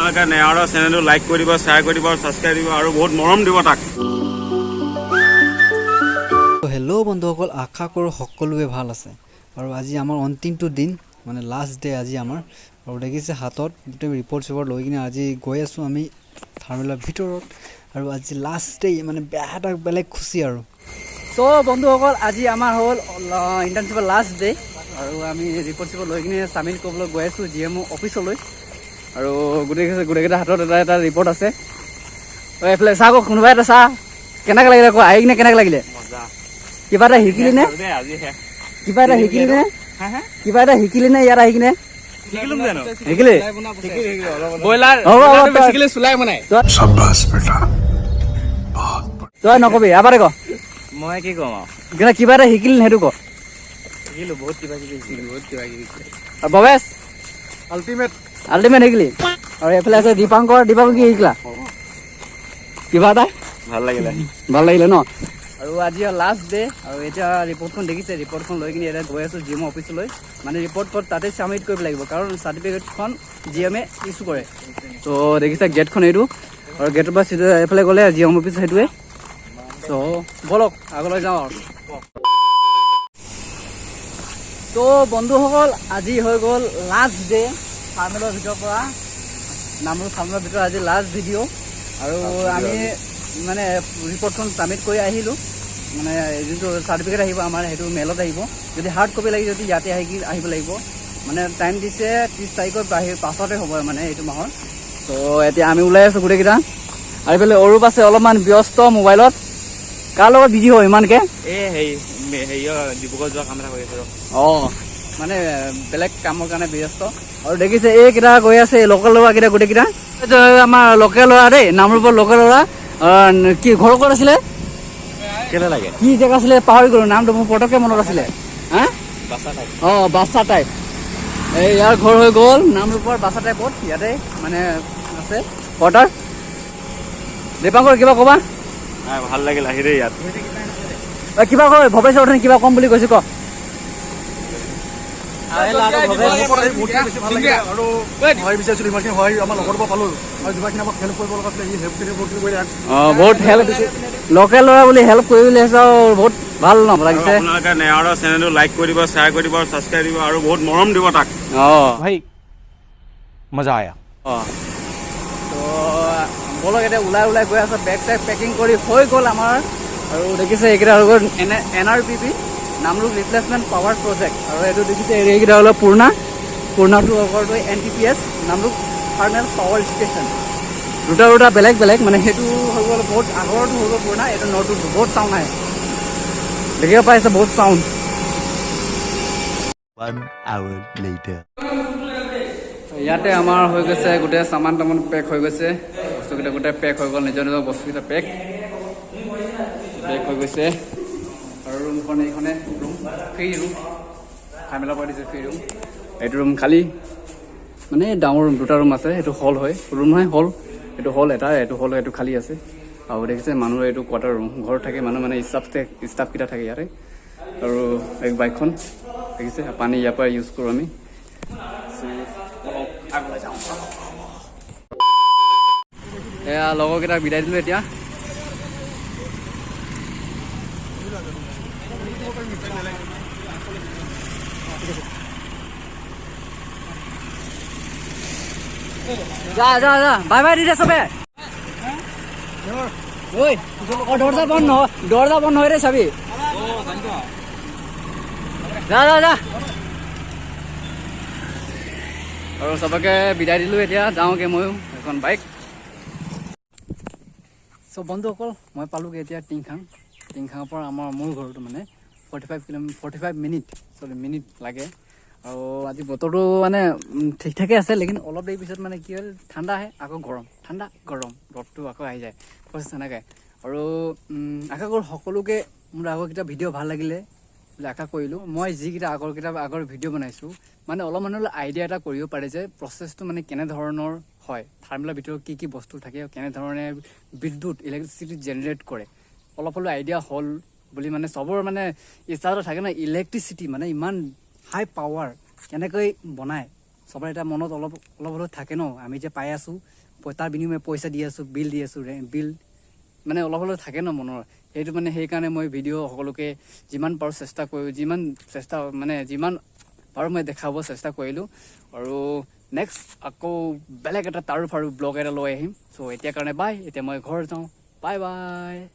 আপোনালোকে নেৱাৰৰ চেনেলটো লাইক কৰি দিব, শ্বেয়াৰ কৰি দিব, ছাবস্ক্ৰাইব দিব আৰু বহুত মৰম দিব তাক। হেল্ল' বন্ধুসকল, আশা কৰোঁ সকলোৱে ভাল আছে। আৰু আজি আমাৰ অন্তিমটো দিন, মানে লাষ্ট ডে আজি আমাৰ। আৰু দেখিছে, হাতত গোটেই ৰিপৰ্ট চিপৰ্ট লৈ কিনে আজি গৈ আছোঁ আমি থাৰ্মেলৰ ভিতৰত। আৰু আজি লাষ্ট ডে, মানে বেয়া এটা বেলেগ খুচি। আৰু চ' বন্ধুসকল, আজি আমাৰ হ'ল ইণ্টাৰ্ণশ্বিপৰ লাষ্ট ডে আৰু আমি ৰিপৰ্ট চিপৰ্ট লৈ কিনে ছাবমিট কৰিবলৈ গৈ আছোঁ জি এম অ' অফিচলৈ। আৰু গোটেইকেইটা হাতত এটা এটা ৰিপৰ্ট আছে। আৰু এইফালে চাহ আকৌ কোনোবা এটা চাহ কেনেকৈ লাগিলে আকৌ আহি কিনে কেনেকৈ লাগিলে? কিবা এটা শিকিলি নে? কিবা এটা শিকিলি নে? কিবা এটা শিকিলি নে ইয়াত আহি কিনে? শিকিলি? ব্ৰইলাৰ। হ'ব, হ'ব, বেচিকেলি চুলাই বনাই। তই নকবি, এবাৰে ক। মই কি ক'ম আৰু? কিবা কিবা এটা শিকিলি নে সেইটো ক। শিকিলো, বহুত কিবা কিবি শিকিলো, বহুত কিবা কিবি শিকিলো। আৰু ভৱেশ? আল্টিমেট। আল্টিমেট শিকিলি। আৰু এইফালে আছে দীপাংকৰ। দীপাংকৰ, কি শিকিলা কিবা এটা? ভাল লাগিলে। ভাল লাগিলে ন? আৰু আজি লাষ্ট ডে আৰু এতিয়া ৰিপৰ্টখন দেখিছে, ৰিপৰ্টখন লৈ কিনে এতিয়া গৈ আছোঁ জি এম অফিচলৈ। মানে ৰিপৰ্টখন তাতে ছাবমিট কৰিব লাগিব, কাৰণ চাৰ্টিফিকেটখন জি এমে ইছ্যু কৰে। ত' দেখিছে গেটখন এইটো, আৰু গেটৰ পৰা চিধা এইফালে গ'লে জি এম অফিচ সেইটোৱে। চ' ব'লক, আগলৈ যাওঁ। আৰু ত' বন্ধুসকল, আজি হৈ গ'ল লাষ্ট ডে থাৰ্মেলৰ ভিতৰৰ পৰা, নামৰূপ থাৰ্মেলৰ ভিতৰত আজি লাষ্ট ভিডিঅ'। আৰু আমি মানে ৰিপৰ্টখন ছাবমিট কৰি আহিলোঁ। মানে যোনটো চাৰ্টিফিকেট আহিব আমাৰ, সেইটো মেইলত আহিব। যদি হাৰ্ড কপি লাগে, যদি ইয়াতে আহি আহিব লাগিব। মানে টাইম দিছে 30 তাৰিখৰ বাহিৰ পাছতে হ'ব, মানে এইটো মাহৰ। ত' এতিয়া আমি ওলাই আছোঁ গোটেইকেইটা। আৰু এইফালে অৰূপ আছে অলপমান ব্যস্ত মোবাইলত। কাৰ লগত বিজি হয় ইমানকে? এই হেৰি হেৰিয়ৰ ডিব্ৰুগড় যোৱা কাম এটা কৰি আছো ৰ। অঁ, মানে বেলেগ কামৰ কাৰণে ব্যস্ত। আৰু দেখিছে, এইকেইটা গৈ আছে, লোকেল ল'ৰাকেইটা গোটেইকেইটা। এইটো আমাৰ লোকেল ল'ৰা দেই, নামৰূপৰ লোকেল ল'ৰা। কি ঘৰ ক'ত আছিলে? কেলে লাগে? কি জেগা আছিলে পাহৰি গ'লো নামটো, মোৰ পটককে মনত আছিলে। হা? বাছা টাইপ। অঁ, বাছা টাইপ। এই ইয়াৰ ঘৰ হৈ গ'ল নামৰূপৰ বাছা টাইপত, ইয়াতে মানে আছে কোৱাৰ্টাৰ। দীপাংকৰ, কিবা ক'বা? নাই, ভাল লাগিল আহি দেই ইয়াত। কিবা কয় ভৱেশ, অথনি কিবা ক'ম বুলি কৈছো, ক। বহুত বেছি ভাল লাগিলে আৰু সহায় বিচাৰিছিলোঁ, ইমানখিনি সহায় আমাৰ লগৰ পৰা পালোঁ। আৰু যিমানখিনি আমাক হেল্প কৰিব লগা আছিলে, সি হেল্পখিনি বহুতখিনি কৰিলে। অঁ, বহুত হেল্প, লোকেল ল'ৰা বুলি হেল্প কৰিবলৈ বহুত ভাল ন আৰু লাগিছে। আপোনালোকে নেৱাৰৰ চেনেলটো লাইক কৰি দিব, শ্বেয়াৰ কৰি দিব, ছাবস্ক্ৰাইব দিব আৰু বহুত মৰম দিব তাক। অঁ। भाई, मजा आया। অঁ, তো ব'লক, এতিয়া ওলাই ওলাই গৈ আছোঁ। বেগ চেগ পেকিং কৰি হৈ গ'ল আমাৰ। আৰু দেখিছে, এইকেইটা হৈ গ'ল N R P P, Namrup replacement power project. আৰু এইটো দেখিছে, এইকেইটা হ'ল পূৰ্ণা। পূৰ্ণাটো অকলটো N T P S, Namrup thermal power station. দুটা দুটা বেলেগ বেলেগ। মানে সেইটো হৈ গ'ল বহুত আগৰটো হৈ গ'ল পুৰণা, এইটো নতুন। বহুত চাউণ্ড আহে, দেখিব পাইছে, বহুত চাউণ্ড। One hour later. ইয়াতে আমাৰ হৈ গৈছে, গোটেই চামান তামান পেক হৈ গৈছে। বস্তুকেইটা গোটেই পেক হৈ গ'ল, নিজৰ নিজৰ বস্তুকেইটা পেক পেক হৈ গৈছে। আৰু ৰুমখন এইখনে ৰুম, ফ্ৰী ৰুম, থাৰ্মেলৰ পৰা দিছে ফ্ৰী ৰুম। এইটো ৰুম খালী, মানে ডাঙৰ ৰুম, দুটা ৰুম আছে। এইটো হল হয়, ৰুম নহয়, হল। এইটো হল এটা, এইটো হল, এইটো খালী আছে। আৰু দেখিছে মানুহ, এইটো কোৱাৰ্টাৰ ৰুম, ঘৰত থাকে মানুহ, মানে ষ্টাফকেইটা থাকে ইয়াতে। আৰু এই বাইকখন দেখিছে, পানী ইয়াৰ পৰা ইউজ কৰোঁ আমি। আগলৈ যাওঁ। এয়া লগৰকেইটাক বিদায় দিলোঁ এতিয়া। যা যা যা, বাই বাই দি দে চবে। ঐ অ, দৰ্জা বন্ধ নহয়, দৰ্জা বন্ধ হয় দেই, চাবি। যা যা যা। আৰু চবকে বিদায় দিলোঁ, এতিয়া যাওঁগৈ ময়ো এখন বাইক। চ' বন্ধুসকল, মই পালোগৈ এতিয়া টিংখাং। টিংখাঙৰ পৰা আমাৰ মোৰ ঘৰটো মানে 45 kilo, 45 minute, sorry, minute লাগে। আৰু আজি বতৰটো মানে ঠিক ঠাকে আছে, লেকিন অলপ দেৰি পিছত মানে কি হ'ল, ঠাণ্ডা আহে, আকৌ গৰম, ঠাণ্ডা গৰম, ৰ'দটো আকৌ আহি যায় প্ৰচেছ তেনেকৈ। আৰু আশা কৰোঁ সকলোকে মোৰ আগৰকেইটা ভিডিঅ' ভাল লাগিলে বুলি আশা কৰিলোঁ। মই যিকেইটা আগৰকেইটা আগৰ ভিডিঅ' বনাইছোঁ, মানে অলপমান হ'লেও আইডিয়া এটা কৰিব পাৰে যে প্ৰচেছটো মানে কেনেধৰণৰ হয়, থাৰ্মেলৰ ভিতৰত কি কি বস্তু থাকে, কেনেধৰণে বিদ্যুৎ ইলেক্ট্ৰিচিটি জেনেৰেট কৰে, অলপ হ'লেও আইডিয়া হ'ল বুলি। মানে চবৰ মানে ইচ্ছা এটা থাকে ন, ইলেক্ট্ৰিচিটি মানে ইমান হাই পাৱাৰ কেনেকৈ বনায়। চবৰে এটা মনত অলপ অলপ হ'লেও থাকে ন, আমি যে পাই আছোঁ, তাৰ বিনিময়ে পইচা দি আছোঁ, বিল দি আছোঁ, বিল মানে অলপ হ'লেও থাকে ন মনৰ সেইটো। মানে সেইকাৰণে মই ভিডিঅ' সকলোকে যিমান পাৰোঁ চেষ্টা কৰোঁ, যিমান চেষ্টা মানে যিমান পাৰোঁ মই দেখাব চেষ্টা কৰিলোঁ। আৰু নেক্সট আকৌ বেলেগ এটা তাৰুফ আৰু ব্লগ এটা লৈ আহিম। চ' এতিয়া কাৰণে বাই, এতিয়া মই ঘৰ যাওঁ। Bye bye.